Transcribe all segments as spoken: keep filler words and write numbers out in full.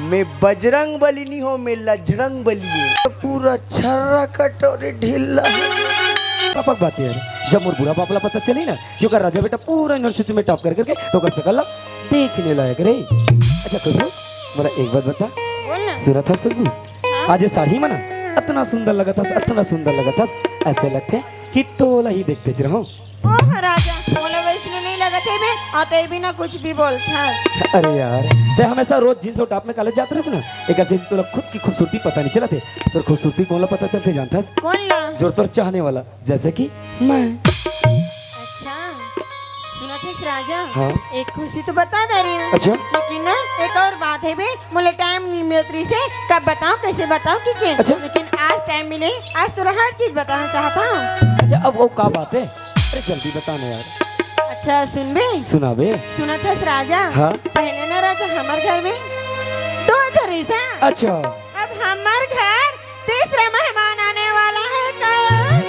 मैं बजरंग बली नहीं हो, मैं लजरंग बली हूँ। पूरा छर्रा कटोरी ढीला। पापक बात यार, जब मोर बूढ़ा बाप ला पता चली ना कि ओकर राजा बेटा पूरा यूनिवर्सिटी में टॉप कर करके, तो ओकर शकल ला देखने लायक रही। अच्छा खुशबू, मोला एक बात बता। बोल ना। सुनत हस खुशबू? हाँ। आज ये साड़ी में ना अतना सुंदर लगत हस, अतना सुंदर लगत हस, ऐसे लगथे कि तोला ही देखते रहूं। ओह राजा, मोला वैसने नहीं लगत हे बे, अउ तैं भी ना कुछ भी बोलत हस। अरे यार, तैं हमेशा रोज जींस अउ टॉप में कालेज जात रहिस ना, एकर से तोला खुद की खूबसूरती पता नहीं चलत हे। तोर खूबसूरती कोन ला पता चलथे जानथस? कोन ला? जो तोर चाहने वाला, जैसे कि मैं। अच्छा, सुनत हस राजा? हाँ। एक खुशी तो बता दे रही हूँ। अच्छा। लेकिन ना, एक और बात हे बे, मोला टाइम नहीं मिलत रहिस हे, कब बताऊं, कैसे बताऊं, कि के? अच्छा। लेकिन आज टाइम मिले, आज तोला हर चीज बताना चाहत हूँ। अच्छा, अब वो का बात हे? अरे जल्दी बता ना यार। अच्छा सुनबे। सुनाबे। सुनत हस राजा? हाँ। पहले ना राजा हमर घर में दो झन रहिस। अच्छा। अब हमर घर तीसरा मेहमान आने वाला है कल।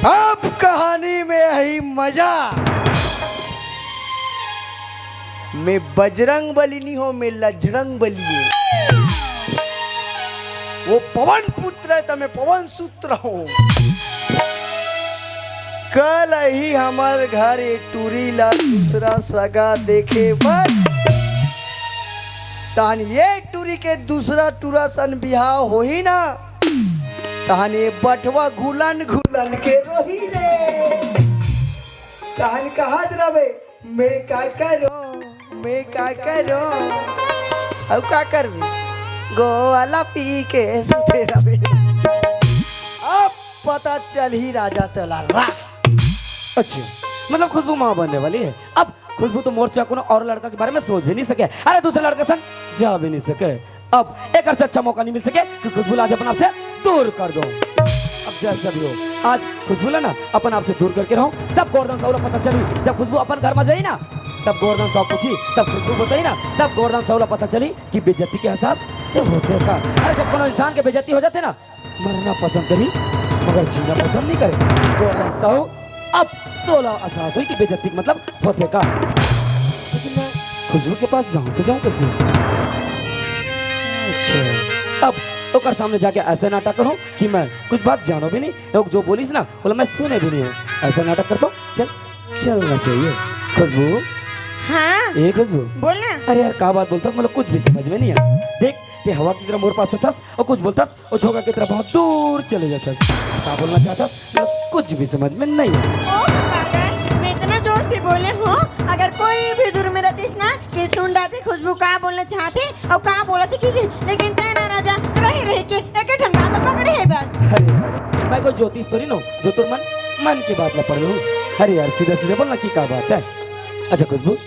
अब कहानी में आई मजा। मैं बजरंग बली नहीं हो, मैं लजरंग बली हूँ। वो पवन पुत्र है, तो मैं पवन सूत्र हूँ। कल ही हमर घर ये टूरी ला दूसरा सगा देखे बर। तहन ये टूरी के दूसरा टूरा सन बिहाव होही ना, तहन ये बटवा घुलन घुलन के रोही रे। तहन कहत रहे, मैं का करो, मैं का करो, अब का करबे? गोवाला पी के सुते रहे। अब पता चलही राजा तोला रा। अच्छा, मतलब खुशबू माँ बनने वाली है। अब खुशबू तो मोर सिवा कोनो और लड़का के बारे में सोच भी नहीं सके। अरे दूसरे लड़का सन जा भी नहीं सके। अब एकर से अच्छा मौका नहीं मिल सके कि खुशबू ला आज अपन आप से दूर कर दो। अब जैसा भी हो, आज खुशबू ला ना अपन आप से दूर करके रहूं, तब गोवर्धन साहू ला पता चली। जब खुशबू अपन घर में जाई ना, तब गोवर्धन साहू पूछी, तब खुशबू बताई ना, तब गोवर्धन साहू ला पता चली कि बेइज्जती के एहसास ये होथे का। अरे जब कोनो इंसान के बेइज्जती हो जाथे ना, मरना पसंद करी, मगर जीना पसंद नहीं करे। गोवर्धन साहू, अब तोला एहसास होई कि बेइज्जती के मतलब होथे का। लेकिन मैं खुशबू के पास जाऊं तो जाऊं कैसे? अच्छा, अब ओकर सामने जाके ऐसे नाटक करूं कि मैं कुछ बात जानो भी नहीं, लोग जो बोलिस ना, बोला मैं सुने भी नहीं हूँ। ऐसा नाटक करता हूँ, चल, चलना चाहिए। खुशबू, हाँ। ए खुशबू। बोल ना। अरे यार, का बात बोलता हस, मतलब कुछ भी समझ में नहीं आया। देख, ये हवा की तरह मोर पास हथस और कुछ बोलतस, ओ झोंका की तरह बहुत दूर चले जाथस। का बोलना चाहथस? मतलब कुछ भी समझ में नहीं आया। ओह पागल, मैं इतना जोर से बोले हूँ, अगर कोई भी दूर में रहतीस ना कि सुन डारते खुशबू का बोलना चाहथे और का बोलथे कि, कि, लेकिन तैं ना राजा रही रही के एक ठन बात पकड़े है बस। अरे यार, मैं कोई ज्योतिष थोड़ी ना हूँ जो तोर मन, मन की बात ला पढ़ लूँ। अरे यार, सीधा सीधा बोलना कि का बात है। अच्छा खुशबू,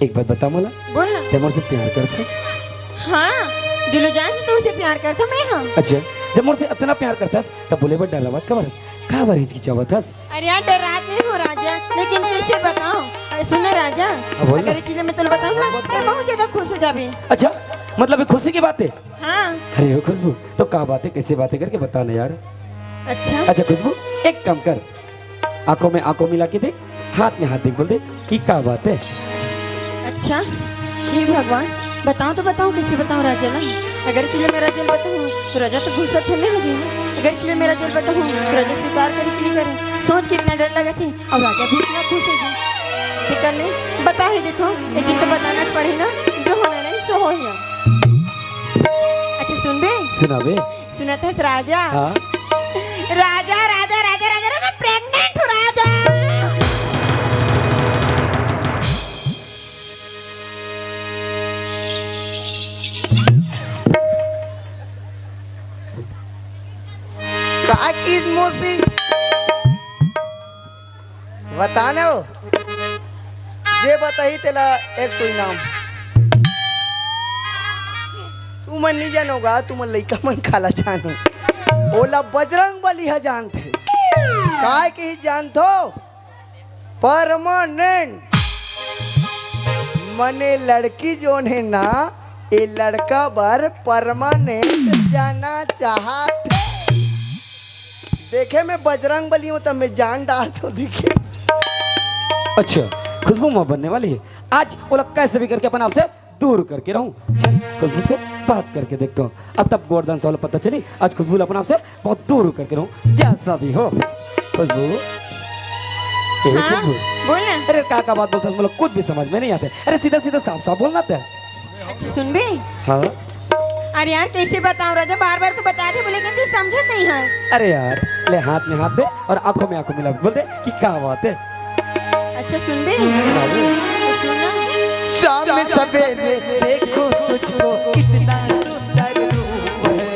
एक बात बता मोला। बोल ना। तैं मोर से प्यार करथस? हाँ, दिलो जान से तोर से प्यार करथो मैं, हाँ। अच्छा, जब मोर से अतना प्यार करथस, तब बोले बर डरावत काबर हस? काबर हिचकिचावत हस? अरे यार, डरात नहीं हो राजा, लेकिन कैसे बताऊं? अरे सुन ना राजा, हाँ, बोल ना। अगर ये चीजें मैं तुला बताऊं ना, तो बहुत ज्यादा खुश हो जाबे। अच्छा, मतलब ये खुशी की बात है? हाँ। अरे हो खुशबू, तो का बात है, कैसे बातें करके बता ना यार। अच्छा। अच्छा खुशबू, एक काम कर, आंखों में आंखों मिला के देख, हाथ में हाथ देख, बोल दे कि का बात है। अच्छा, हे भगवान, बताऊं तो बताऊं, कैसे बताऊं राजा ला? अगर तुझे मेरा जेल बताऊं तो राजा तो गुस्सा थोड़ी हो जाए। अगर तुझे मेरा जेल बताऊं तो राजा स्वीकार करे कि नहीं करे, सोच के इतना डर लगा थे। और राजा भी इतना खुश हो गया। फिकर नहीं, बता ही देता हूँ, लेकिन तो बताना पड़े ना, जो होना नहीं सो हो गया। अच्छा सुन बे। सुना बे। सुनत हस राजा? हाँ। राजा, राजा, राजा, राजा रे, मैं प्रेग्नेंट हूँ राजा। का किस मौसी? बता ना हो। जे बताही तेला एक सौ इनाम। तुमन नहीं जानोगा, तुमन लइका मन काला जानो। ओला बजरंग बली ह जानथे। काय के ही जानथो? परमानेंट। मने लड़की जोन हे ना, ए लड़का बर परमानेंट जाना चाहत हे। देखे मैं बजरंग बली हूँ, तब मैं जान डारथों, देखे। अच्छा, खुशबू माँ बनने वाली है। आज ओला कैसे भी करके अपन आप से दूर करके रहूं। चल, खुशबू से बात करके देखता हूँ। अब तब गोवर्धन साहब ला पता चली, आज खुशबू ला अपन आप से बहुत दूर करके रहूं, जैसा भी हो। खुशबू, ए, हाँ, खुशबू। बोल ना। अरे, का का बात बोलता है, मतलब कुछ भी समझ में नहीं आते। अरे, सीधा सीधा साफ साफ बोलना था। अच्छा, सुनबे? हाँ। अरे यार, कैसे बताऊं राजा, बार बार तो बता दे बोले, लेकिन तू समझत नहीं है। अरे यार, ले हाथ में हाथ दे और आंखों में आंखों मिला के बोल दे कि का बात है। अच्छा, सुनबे? सुना दे। तो सुन ना। शाम सवेरे देखो तुझको, कितना सुंदर रूप है।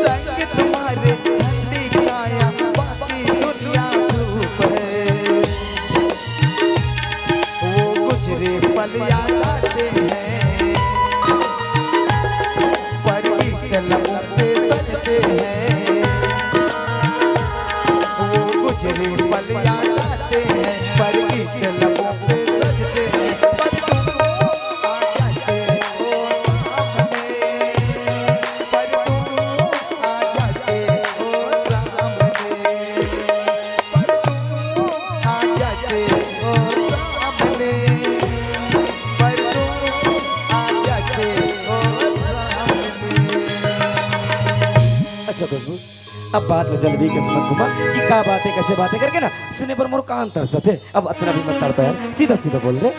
संग तुम्हारे ठंडी छाया, बाकी दुनिया धूप है। वो गुजरे पल याद आते हैं, पर गीत लबों पे सजते हैं। वो गुजरे पल याद आते हैं, पर गीत लबों पे सजते हैं। पर तुम आ जाते हो सामने, पर तुम आ जाते हो सामने, पर तुम आ जाते हो सामने, पर तुम आ जाते हो सामने। अच्छा खुशबू, अब बात में जल्दी कस मत घुमा कि का बात है, कैसे बात है करके ना, सुने पर मोर कान तरसत है। अब अतना भी मत तड़पा यार, सीधा सीधा बोल रे।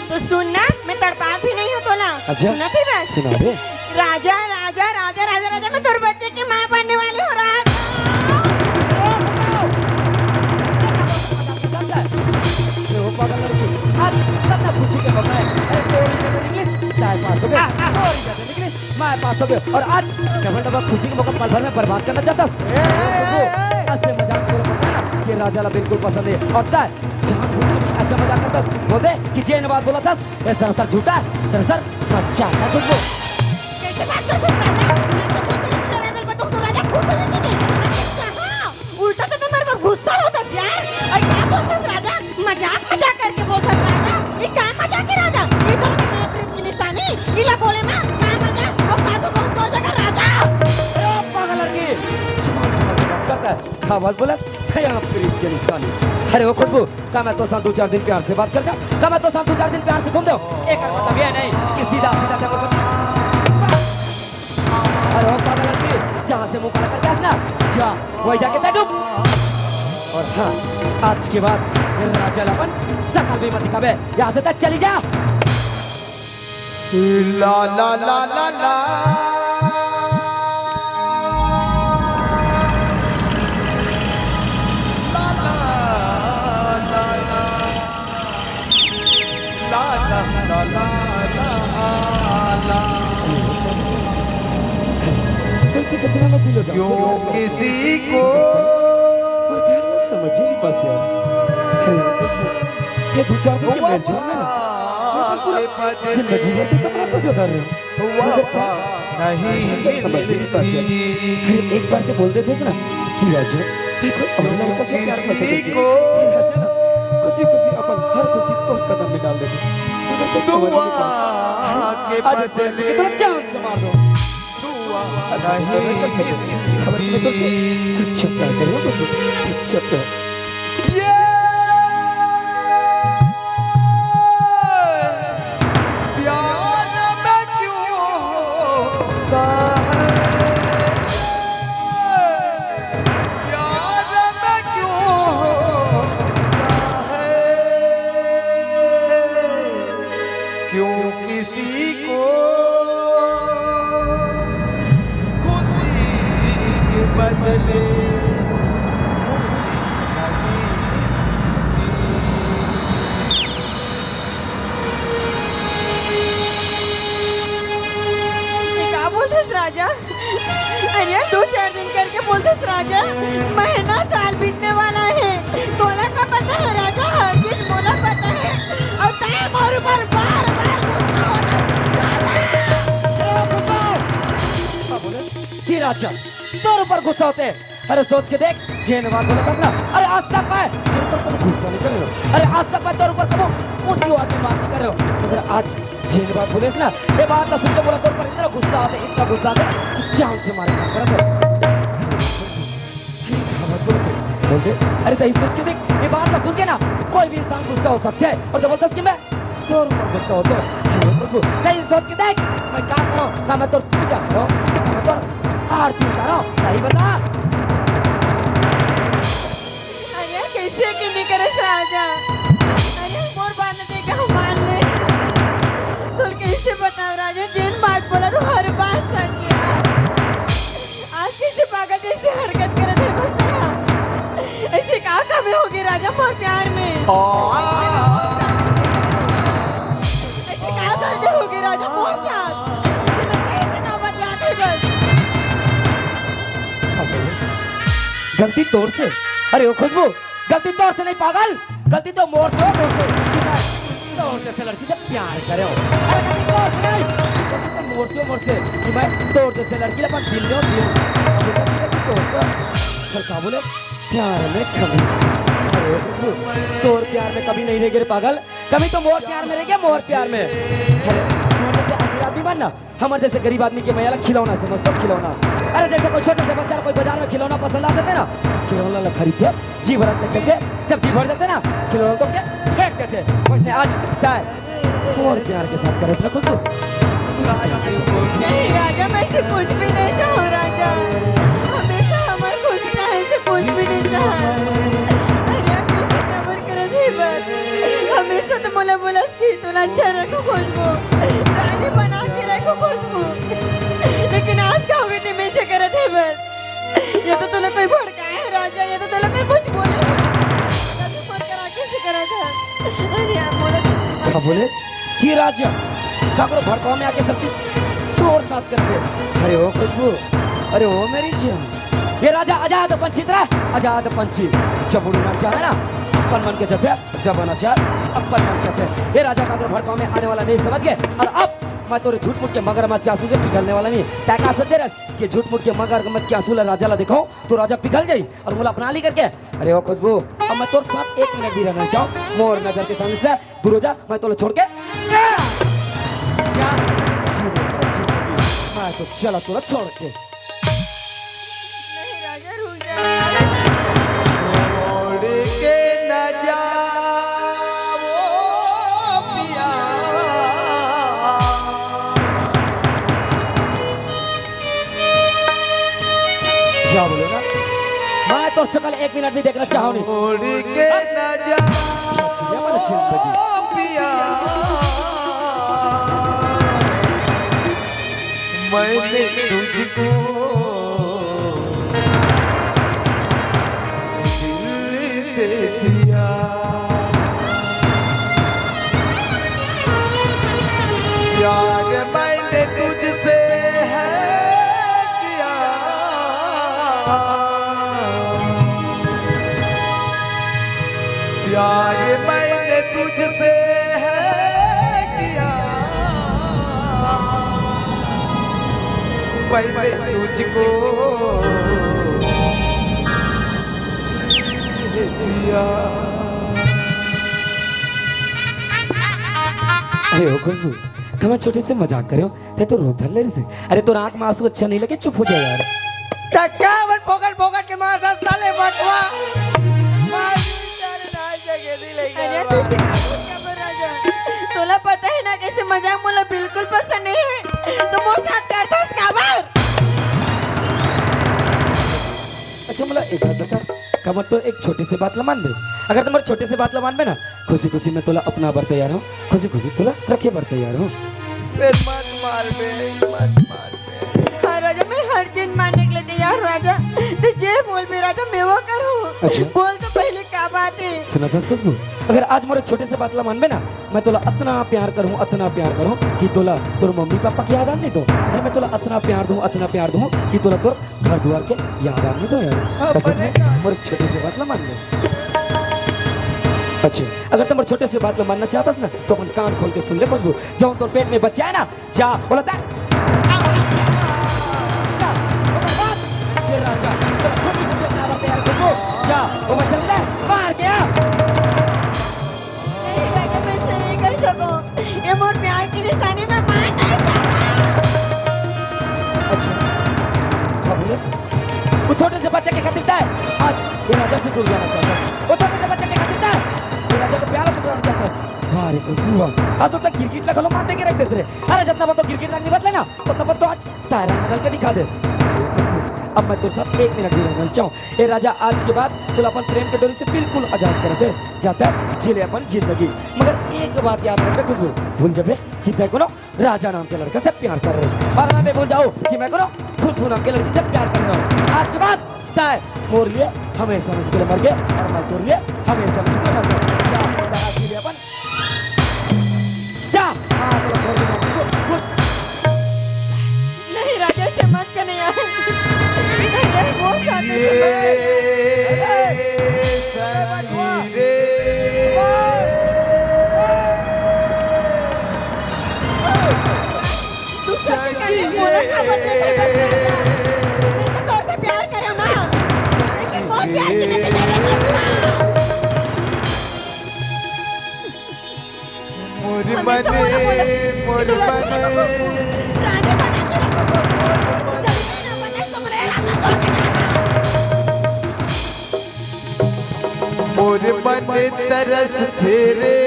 तो सुन ना, मैं तड़पात भी नहीं हूँ तोला। अच्छा। सुना थी बस। सुना रे। राजा, राजा, राजा, राजा, राजा, मैं तोर बच्चे की माँ बनने वाली हूँ राज। ए, वो पागल लड़की, आज कतना खुशी के मौका है। अरे, तोरी जैसे निकलिस, ताय पास हो गए। तोरी जैसे निकलिस, मैं पास हो गए। और आज डबल डबल खुशी के मौका पल भर में बर्बाद करना चाहता। ए, ए, ए, ए। ऐसे मजाक तोर पता है ना कि राजा ला बिल्कुल पसंद है। और ताय जानबूझ के भी ऐसे मजाक करता। बोल दे कि जेन बात बोला था, ए, सरासर झूठा, सरासर मजाक है खुशबू। कैसे बात करथस राजा? मैं तो सोच रही थी राजा, मैं तो राजा खुश हो जाती थी। कहाँ? उल्टा तो तुम मेरे पर गुस्सा होता यार। अरे क्या बोलथस राजा? मजाक मजाक करके बोलथस राजा। ये क्या मजाक है राजा? ये तो मेरी प्रीत की निशानी। इला बोले माँ, क्या मजाक? वो काजू बहुत तोड़ देगा राजा। अरे पागल लड़की, जुबान संभाल के बात करता है। का बात बोला? है यहाँ प्रीत के निशानी। अरे ओ खुशबू, का मैं तो साथ दो चार दिन प्यार से बात कर दे? का मैं तो साथ दो चार दिन प्यार से घूम दे? एकर मतलब ये नहीं कि सीधा सीधा ते कुछ। अरे ओ पागल लड़की, जहाँ से मुंह काला करके आस ना, जा, वही जाके ते डूब। और हाँ, आज के बाद मेरे राजा ला अपन सकल भी मत दिखावे। यहाँ से ते चली जा। ला ला ला ला ला। ला ला ला ला। ला ला ला ला ला। तेरे से कितना मैं दिल हो जाऊं, क्यों किसी को। और ध्यान में समझ ही नहीं पास यार। ये दो चार दिन के मेरे जीवन में ना, ये तो पूरा जिंदगी भर के सपना सजोता रहे। मगर क्या? नहीं समझ नहीं पास यार। अरे, एक बार तो बोल देते ना कि राजा, देखो, और लड़का से प्यार मत करो। अरे राजा, खुशी खुशी अपन हर खुशी को कदम में डाल देते। मगर तो समझ नहीं पास। आज इस लड़के को तो जान से मार दो। खबर तुम्हें तो सच्चा प्यार करो, सच्चा प्यार। ये प्यार में क्यों होता है? प्यार में क्यों होता है? क्यों किसी को खुशी के बदले ये का बोलथस राजा? अरे यार, दो चार दिन करके बोलथस राजा, महीना साल बीतने वाला है। तोला का पता है राजा, हर चीज मोला पता है। और तैं मोर ऊपर बार बार गुस्सा होना राजा। का बोले? कि राजा तोर ऊपर गुस्सा होते? अरे सोच के देख, जेन बात बोला था ना, अरे आज तक मैं तोर ऊपर कभी गुस्सा नहीं कर रहा हूँ। अरे आज तक मैं तोर ऊपर कभी ऊंची आवाज में बात नहीं कर रहा हूँ, मगर आज जेन बात बोले ना, ये बात तो सुन के मोला तोर ऊपर इतना गुस्सा आते, इतना गुस्सा आते कि जान से मारे बात कर दे। अरे क्या बात बोले थे? बोलथे, अरे, तहीं सोच के देख, ये बात ला सुन के ना, कोई भी इंसान गुस्सा हो सकथे। अउ तैं बोलथस कि मैं तोर ऊपर गुस्सा होथों। अरे खुशबू, तहीं सोच के देख, मैं का करों, का मैं तोर पूजा करों, का मैं तोर आरती उतारों, तहीं बता। अरे, कइसे के नइ करेस राजा? अरे, मोर बात दे के मान ले। तोला कइसे बतावं राजा, जेन बात बोलथों हर बात सच हे। आज कइसे पागल जइसे हरकत करत हे बस। अइसे का कमी होगे राजा मोर प्यार में? अइसे का गलती होगे राजा मोर साथ? अइसे नौबत लात हे बस। गलती तोर से? अरे ओ खुशबू, गलती तोर से नहीं पागल, गलती तो मोर से, मोर से। तोर जइसे लड़की से प्यार करेंव। अरे गलती तोर से नहीं, गलती तो मोर से, मोर से। कि मैं तोर जइसे लड़की ला अपन दिल देंव, दिल। ये गलती, गलती तोर से। चल का बोले? प्यार में कमी। अरे ओ खुशबू, तोर प्यार में कमी नहीं रहिगे रे पागल। कमी तो मोर प्यार में रहिगे, मोर प्यार में। अरे, तोर जइसे अमीर आदमी मन ना, हमर जइसे गरीब आदमी के मया ला खिलौना समझथों, खिलौना। अरे, जइसे कोई छोटे से बच्चा ला कोई बाजार में खिलौना पसंद आ जाथे ना, खिलौना ला खरीदथे, जी भर ले खेलथे, जब जी भर जाथे ना, खिलौना तोड़ के फेंक देथे। वइसने आज तैं मोर प्यार के साथ करेस ना खुशबू। नहीं राजा, मैं अइसे कुछ भी नहीं चाहूँ राजा। हमेशा हमर खुशी चाहे, अइसे कुछ भी नहीं चाहूँ। अरे यार, कइसे काबर करत हे बस। हमेशा तो मोला बोलस कि तोला अच्छा रखहूँ खुशबू, रानी बना के रखहूँ खुशबू, लेकिन आज का होगे ते में से करत हे बस। ये तो तोला कोई भड़काए हे राजा, ये तो तोला कोई कुछ बोले हे। तभी फोन करा के से करत हे। अरे यार, मोला तो का बोलेस? कि राजा, काकरो भड़कावा में आके सब चीज तोर साथ करथे। अरे ओ खुशबू, अरे ओ मेरी जान, ये राजा आजाद पंछी तेरा, आजाद पंछी। जब उड़ना चाहे ना, अपन मन के जथे, जब आना चाहे, अपन मन के जथे। ये राजा काकरो भड़कावा में आने वाला नहीं समझ गे। अउ अब मैं तोरे झूठ मूठ के मगरमच्छ के आंसू से पिघलने वाला नहीं। तैं का सोचे रहेस कि झूठ मूठ के मगरमच्छ के आंसू ला राजा ला देखाहूँ तो राजा पिघल जाही अउ मोला अपना लिही करके? अरे ओ खुशबू, अब मैं तोर साथ एक मिनट भी रहना नहीं चाहूँ। मोर नजर के सामने से दूर हो जा, मैं तोला छोड़ के। क्या? जी रे, जी रे, मैं तो चला तोला छोड़ के। नहीं राजा, रुक जा। छोड़ के न जाओ पिया। क्या बोले ना? मैं तोर सकल एक मिनट भी देखना चाहूँ नहीं। छोड़ के न जाओ पिया, मैंने तुझको दिल दे दिया। प्यार मैंने तुझसे है किया, प्यार मैंने तुझसे है किया, मैंने तुझको दिया। अरे ओ खुशबू, का मैं छोटे से मजाक करेंव, तैं तो रो धर ले रहिस। अरे तोर आँख में आंसू अच्छा नहीं लगे, चुप हो जा यार। त का बन फोकट फोकट के मारथस साले बटवा। मार दी सारे नाच जगह दी ले गया। अरे तू सिखा बोल क्या बोल राजा? तोला पता हे ना कइसे मजाक मोला बिल्कुल पसंद नहीं हे। तो मोर साथ करथस काबर? अच्छा मोला एक बात बता, का मैं तोर एक छोटे से बात ला मानबे? अगर तैं मोर छोटे से बात ला मानबे ना, खुशी खुशी मैं तोला अपना बर तैयार हूँ, खुशी खुशी तोला रखे बर तैयार हूँ। फिर मत मार बे, मत मार बे। हाँ राजा, मैं हर चीज मानने के लिए तैयार हूँ राजा। तैं जे बोलबे राजा, मैं वो करूँ। अच्छा। बोल तो पहले का बात हे? सुनथस खुशबू, अगर आज मोर छोटे से बात ला मानबे ना, मैं तोला अतना प्यार करहूँ, अतना प्यार करहूँ कि तोला तोर मम्मी पापा के याद आने नहीं तो। अरे मैं तोला अतना प्यार दूँ, अतना प्यार दूँ कि तोला तोर घर दुआर के याद आने नहीं तो यार। हाँ, कसम से, मोर छोटे से बात ला मान ले। अच्छा, अगर तैं मोर छोटे से बात ला मानना चाहथस ना, तो अपन कान खोल के सुन ले खुशबू, जौन तोर पेट में बच्चा हे ना, जा, बोला ता। जा, ओकर बाद, ये राजा, तोला खुशी खुशी अपना बात यार खुशबू, जा, वो मैं चलता है, बाहर गया। नहीं राजा, मैं ऐसे नहीं कर सकूं। ये मोर प्यार की निशानी, मैं मार नहीं सकता। अच्छा, का बोलेस? वो छोटे से बच्चे के खातिर तैं आज ये राजा से जाना चाहता है। वो छोटे से बच्चे के खातिर था। वो राजा के प्याला टुकड़ा में जाता है। वाह रे खुशबू, वाह। आज तो तक गिरगिट ला घलो मार दे के रख देस रे। अरे, जितना बार तो गिरगिट रंग नहीं बदले ना, उतना बार तो आज तारा बदल के दिखा देस। ए खुशबू, अब मैं तोर साथ एक मिनट भी रहना चाहूँ। ए राजा, आज के बाद तोला अपन प्रेम के डोरी से बिल्कुल आजाद कर दे। जाता जी ले अपन जिंदगी। मगर एक बात याद रखबे खुशबू, भूल जबे कि तय कोनो राजा नाम के लड़का से प्यार कर रहे हैं। और मैं भी भूल जाऊँ कि मैं कोनो खुशबू नाम के लड़की से प्यार कर रहा हूँ। आज के बाद तय मोर लिए हमेशा मुश्किल मर गए और मैं तोर लिए हमेशा मुश्किल मर गए। जा, तय आज के लिए अपन जा। हाँ, तो छोड़ दे। गुड, गुड। नहीं राजा, ऐसे मत करना यार। अरे, मोर साथ ऐसे मत कर। तू सच कहने बोला का बर्थडे था बस यार। मैं तो तोर से प्यार करे ना, लेकिन बहुत प्यार के लिए तेरे दोस्त का। मोर हमेशा बने, बोला, बोला, मोर तू लड़की बने। रानी बना के रखो। जब ये ना बने, तो मेरा रास्ता तोड़ के जाना। मोर मन तरस थे रे,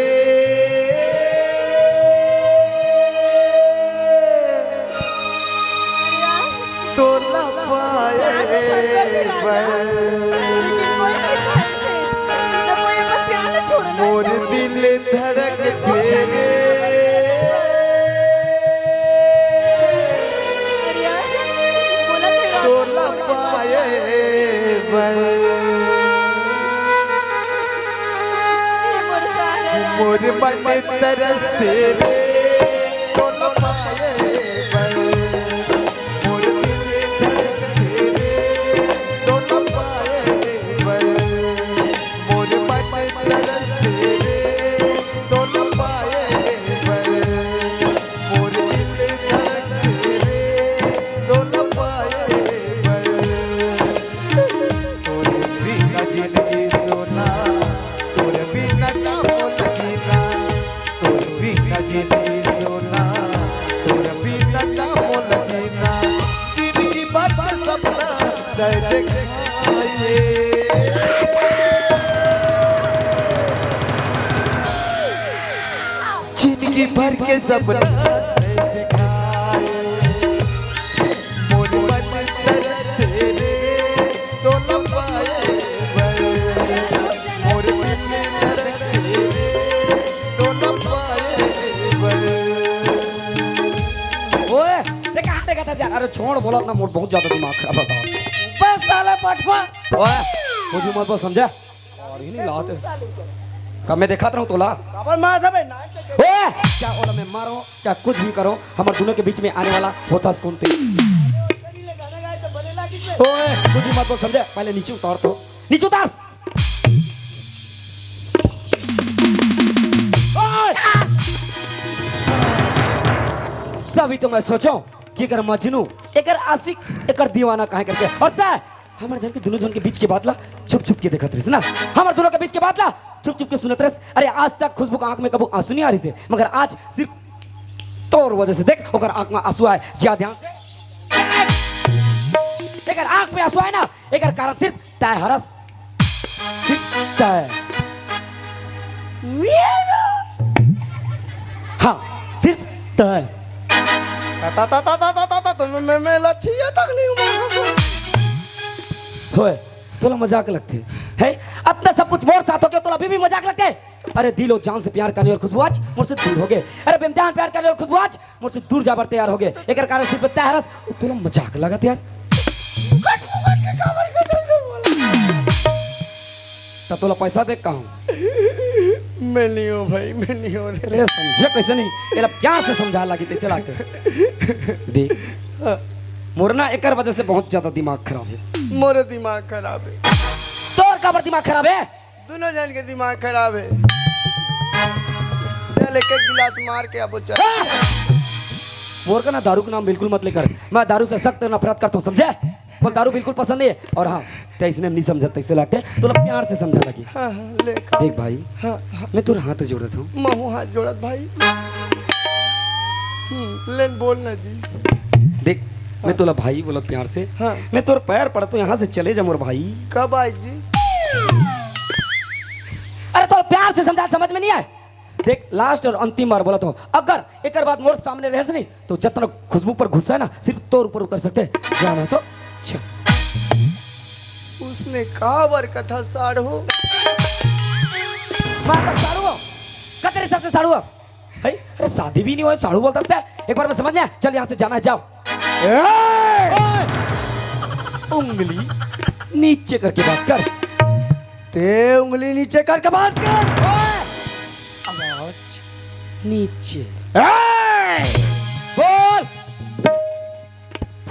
तोला पाए बर। लेकिन कोई नहीं चाहे इसे। न कोई अपन प्याला छोड़ना मोर चाहे। दिल धड़क थे रे। अरे यार, बोला तो यार, तोला पाए बर। मोर मन तरस थे रे, तोला पाए बर। मोर दिल धड़क थे रे, तोला पाए बर। मोर मन तरस थे रे, तोला पाए बर। मोर दिल धड़क थे रे, तोला पाए बर। तोर बिना जिनगी सोना, तोर बिना का मोला जीना। तोर बिना जिनगी सोना, तोर बिना का मोला जीना। जिनगी भर के सपना तय देखाए। जिनगी भर के सपना तय देखाए। मोर मन तरस थे रे, तोला पाए बर। मोर मन तरस थे रे, तोला पाए बर। ओए, ते कहाँ देखा था यार? अरे छोड़, बोला अपना, मोर बहुत ज्यादा दिमाग खराब होता है। बस साला बटवा। ओए, कुछ भी मत बोल, समझे? और ही नहीं लाते। कब मैं देखा रहूं तोला? काबर मारत हबे? ना तो ओए, चाहे ओला मैं मारो, चाहे कुछ भी करो, हमर दोनों के बीच में आने वाला होता कौन ते? ओए, कुछ भी मत बोल, समझे? पहले नीचे उतार तो, नीचे उतार। ओए! तभी तो मैं सोचो कि एकर मजनू, एकर आशिक, एकर दीवाना काहे करके। और तय हमर झन के दोनों झन के बीच के बात ला छुप छुप के देखत रहिस ना, हमर दोनों के बीच के बात ला छुप छुप के सुनत रहिस। अरे, आज तक खुशबू के आंख में कबू आंसू नहीं आ रहिस हे, मगर आज सिर्फ तोर वजह से देख ओकर आंख में आंसू आए। जा ध्यान से, एकर आंख में आंसू आए ना, एकर कारण सिर्फ तय हरस, सिर्फ तय। हाँ, सिर्फ तय। ता, ता, ता, मैं, मैं, मैं लच्छिया तक नहीं हूँ। होए, तोला मजाक लगथे, है? अतना सब कुछ मोर साथ हो गया, तोला अभी भी मजाक लगथे? अरे, दिल और जान से प्यार करने वाली खुशबू आज मोर से दूर हो गए। अरे, बेमजान प्यार करने वाली खुशबू आज मोर से दूर जाबर तैयार हो गए। एकर कारण सिर्फ तय हरस, तोला मजाक लगत यार। त तोला पैसा दे कहूँ? मैं नहीं हूँ भाई, मैं नहीं हूँ रे। अरे समझे कैसे नहीं? एला प्यार से समझा लागी, कैसे लागथे? देख, हाँ। मोर ना एकर वजह से बहुत ज्यादा दिमाग खराब है। मोर दिमाग खराब है। तोर काबर दिमाग खराब है? दोनों जन के दिमाग खराब है। चल एक एक गिलास मार के अब चल। हाँ! मोर का ना दारू के नाम बिल्कुल मत लेकर। मैं दारू से सख्त नफरत करता हूँ, समझे? मोला दारू बिल्कुल पसंद नहीं है। और हाँ, तय इसने नहीं समझत, तैसे लागथे, तोला प्यार से समझा लगी। हाँ, हाँ, ले, खा। देख भाई, हाँ, हाँ। मैं तोर हाथ जोड़त हूँ। महू हाथ जोड़त भाई। हम्म, लेन बोल ना जी। देख, मैं हाँ। तोला भाई बोलत प्यार से। हाँ। मैं तोर पैर पड़त हूँ, यहाँ से चले जा मोर भाई। कब आए जी? अरे, तो प्यार से समझा, समझ में नहीं आए? देख, लास्ट और अंतिम बार बोलत हूँ, अगर एकर बाद मोर सामने रहे नहीं, तो जतना खुशबू पर गुस्सा है ना, सिर्फ तोर ऊपर उतर सकते। जाना तो अच्छा। उसने का बर कथा साढ़ू? मैं तो साढ़ू हूँ। कतरे सबसे साढ़ू हूँ। है? अरे, शादी भी नहीं हुआ, साढ़ू बोलता है। एक बार में समझ में आया? चल, यहाँ से जाना है, जाओ। ए! ओए! उंगली नीचे करके बात कर। ते उंगली नीचे करके बात कर। ओए! आवाज नीचे। ए! बोल।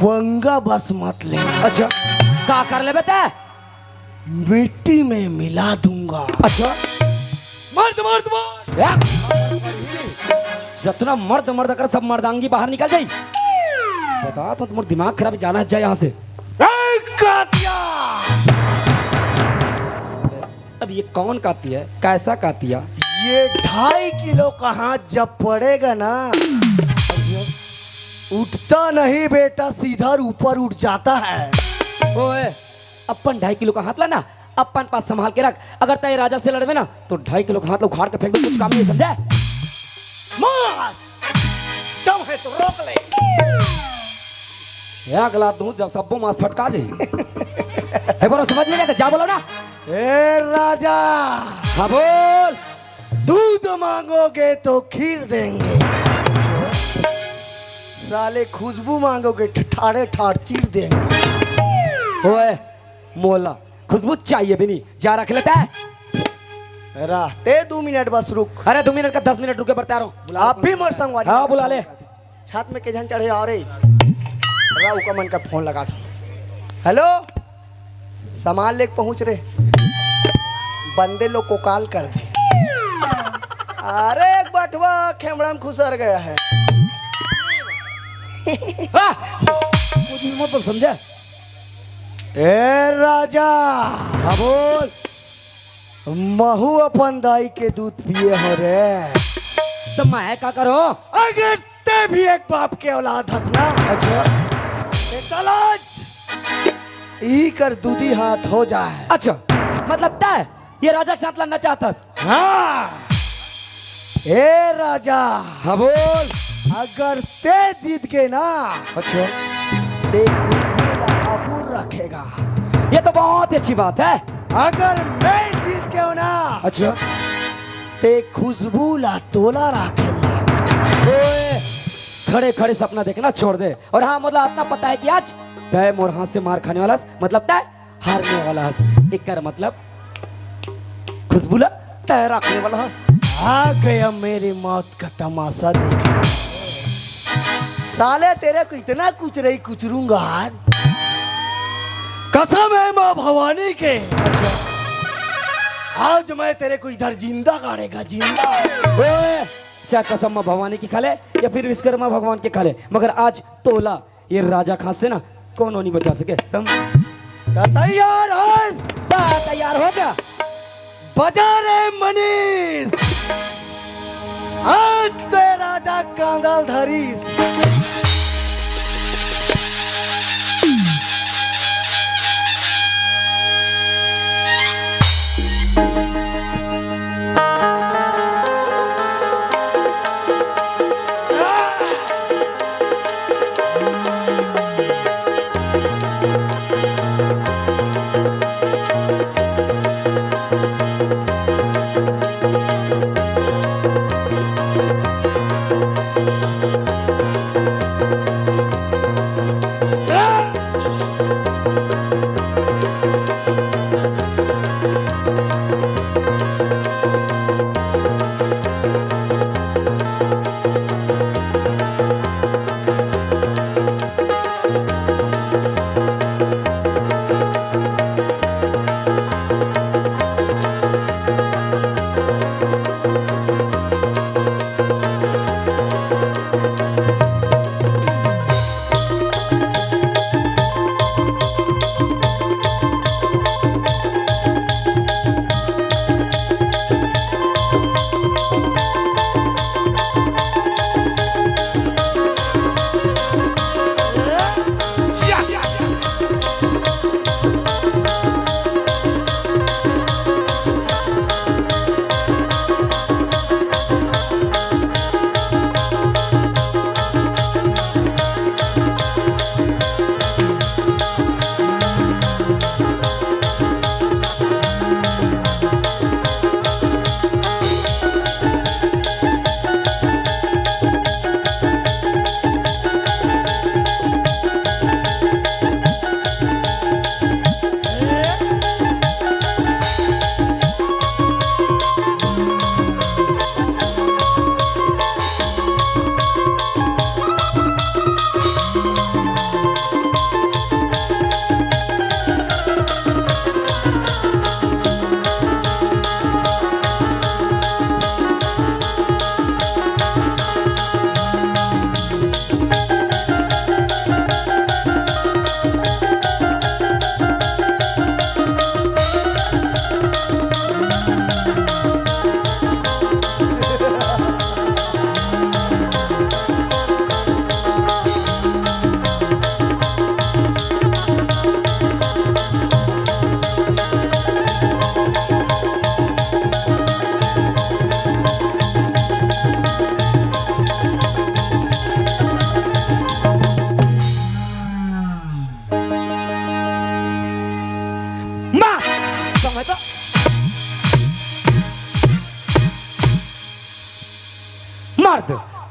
पंगा बस मत ले। अच्छा, का कर लेबे ते? मिट्टी में मिला दूंगा। अच्छा। मर्द, मर्द, मर्द। या। जतना मर्द, मर्द कर, सब मर्दांगी बाहर निकल जाई। बता तो, तुम्हारा दिमाग खराब, जाना जाए यहाँ से। ए, कातिया! अब ये कौन कातिया है? कैसा कातिया? ये ढाई किलो का हाथ जब पड़ेगा ना, उठता नहीं बेटा, सीधा ऊपर उठ जाता है। ओए, अपन ढाई किलो का हाथ ला ना, अपन पास संभाल के रख। अगर तय राजा से लड़बे ना, तो ढाई किलो का हाथ ला उखाड़ के फेंक दे, कुछ काम नहीं, समझे? मास! दम है तो रोक ले। एक लात दूं, जब सब्बो मास फटका जाई। एक बार समझ में नहीं आता, जा बोलो ना। ए राजा। हाँ, बोल। दूध मांगोगे तो खीर देंगे, साले खुशबू मांगोगे, ठ-, ठाड़े ठाड़ चीर देंगे। ओए, मोला खुशबू चाहिए भी नहीं, जा रख लेता है। रहते दो मिनट बस रुक। अरे, दो मिनट का दस मिनट रुके, बरता रहो। आप भी मोर संगवारी। हाँ, बुला ले। छत में के झन चढ़े आ रे। राऊ का मन का फोन लगा था। हेलो, सामान लेके पहुंच रे। बंदे लोग को कॉल कर दे। अरे, एक बटवा खेमड़ा में खुसर गया है। हाँ! कुछ भी मत बोल, समझा? ए राजा। हाँ, बोल। महू अपन दाई के दूध पिए हो रे। तो मैं का करो? अगर ते भी एक बाप के औलाद हस ना। अच्छा। ते तलाज ई कर दूधी हाथ हो जाए। अच्छा, मतलब तय ये राजा के साथ लड़ना चाहतस? हाँ। ए राजा। हाँ, बोल। अगर ते जीत गए ना, अच्छा। ते खुशबू ला अबूर रखेगा। ये तो बहुत ही अच्छी बात है। अगर मैं जीत गया ना, अच्छा। ते खुशबू ला तोला रखेगा। ओए, खड़े खड़े सपना देखना छोड़ दे। और हाँ, मतलब, इतना पता है कि आज तय मोर हाथ से मार खाने वाला हस, मतलब तय हारने वाला हस। एकर मतलब खुशबू ला तय रखने वाला हस। आ गया मेरी मौत का तमाशा देखने। साले, तेरे को इतना कुचरई कुचरूंगा आज। कसम है माँ भवानी के। अच्छा। आज मैं तेरे को इधर जिंदा गाड़ेगा, जिंदा। ओए, चाहे कसम माँ भवानी की खा ले या फिर विश्वकर्मा भगवान के खा ले, मगर आज तोला ये राजा खास से ना कोनो नहीं बचा सके। सम- त तैयार हस? त तैयार हो जा। बजा रे मनीष। आज तो ये राजा कांदल धरीस।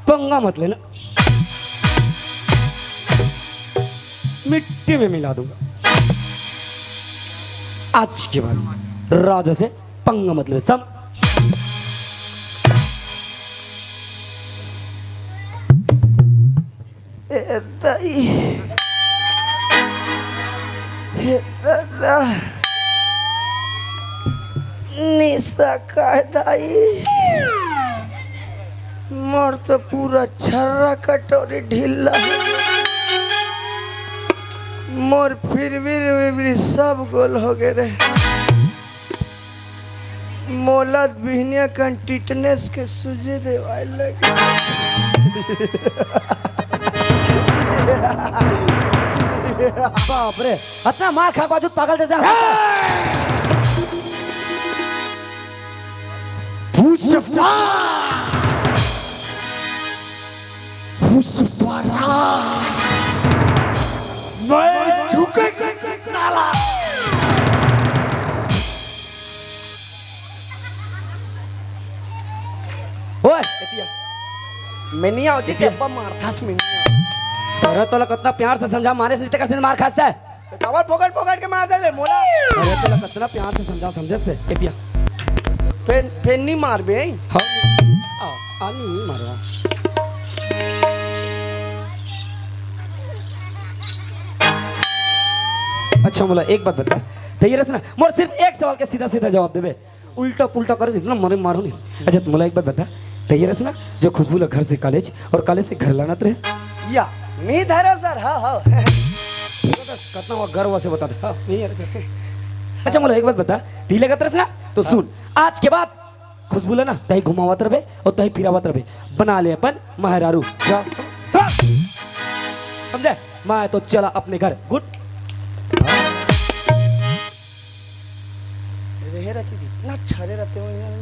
पंगा मत लेना, मिट्टी में मिला दूंगा। आज के बाद राजा से पंगा मत ले, सब। ए दाई, हे दादा, निशा काय दाई, मोर तो पूरा छर्रा कटोरी ढीला हो गे। मोर फिरविर विरविर सब गोल हो गे रे। मोला बिहनिया कन टिटनेस के सूजी देवाय लगे। बाप रे, अतना मार खा के बाजू पागल जैसे हंसत हे। पुष्पा, पुष्पा राज, मैं झुकेगा नहीं साला। ओए, एतिया। मैं नहीं आओ जी, एतिया। अब्बा मारथास मैं नहीं आओ। अरे तोला कतना प्यार से समझा, मारे से इतने कर से मार खास्ता है। तो काबर फोकट फोकट के मार दे रे मोला। अरे तोला कतना प्यार से समझा, समझे से एतिया। फेन, फेन नहीं मार बे। हाँ। आ, आ नहीं मारो। अच्छा मोला एक बात बता, तैयार है ना? मोर सिर्फ एक सवाल के सीधा सीधा जवाब देबे। उल्टा पुल्टा करे इतना मरे मारो नहीं। अच्छा, मोला एक बात बता, तैयार है ना, जो खुशबू ला घर से कॉलेज और कॉलेज से घर लानत रहे? या, मी धरे सर, हाँ, हाँ। कतना हुआ गर्व से बता दे। हाँ, नहीं यार, सर। अच्छा, मोला एक बात बता, ती लगत रहे ना, तो सुन, आज के बाद खुशबू ला ना, तही घुमावत रहे और तही फिरावत रहे, बना ले अपन महरारू। जा, समझे? मैं तो चला अपने घर। गुड। रहे रहती थी, इतना छरे रहते हो यार।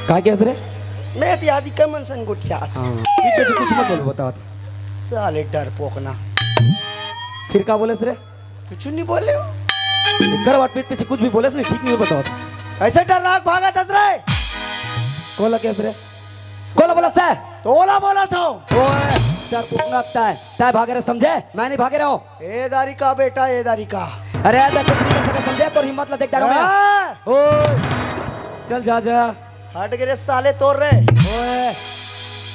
का क्या रे? मैं तो याद ही कम मन संग गोठिया। हाँ, पीठ पीछे कुछ मत बोलो, बता। साले डरपोक ना। फिर का बोले रे? कुछ नहीं बोले हो। एकर बात पीठ पीछे कुछ भी बोले नहीं, ठीक नहीं बताओ। ऐसे डर लाग भागा दस रे। कोला कैसे रे? कोला बोला था? तोला बोला था। ओए, डरपोक ना तय, तय भागे रे समझे? मैं नहीं भागे रहो। ए दारी का बेटा, ए दारी का। अरे, ऐसा कुछ नहीं कर सके, समझे? तोर हिम्मत ला देख डारो मैं। हाँ। ओए, चल जा, जा। हट गे रे साले तोर रे। ओए,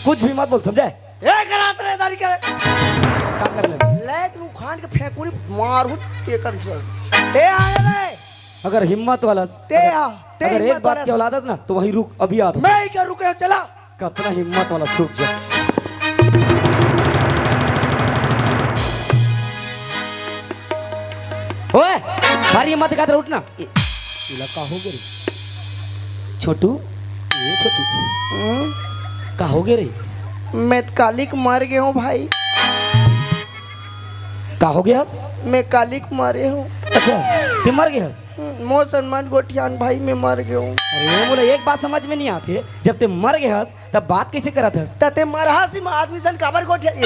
कुछ भी मत बोल, समझे? ए, करात रे दारी का। का कर ले? लाइट में उखाड़ के फेंकूरी मारू तेकर से। ए, आ रे। अगर हिम्मत वाला, ते अगर, आ, ते अगर एक हिम्मत बात वाला के औलाद हस ना, तो वहीं रुक, अभी आ। मैं ही क्या रुके, चला। कतना हिम्मत वाला, रुक जा। ओए, भारी हिम्मत दिखात रहे, उठ ना। ए, इला का हो गे रे? छोटू, ए छोटू। हम्म? का हो गे रे? मैं कालिक मर गे हूँ भाई। का हो गे हस? मैं कालिक मरे हूँ। अच्छा, ते मर गे हस? हम्म, मोर सम्मान गोठियान भाई, मैं मर गे हूँ। अरे, मोला एक बात समझ में नहीं आते, जब ते मर गे हस, तब बात कैसे करत हस? त ते मरहा सिम आदमी सन काबर गोठिया, ए,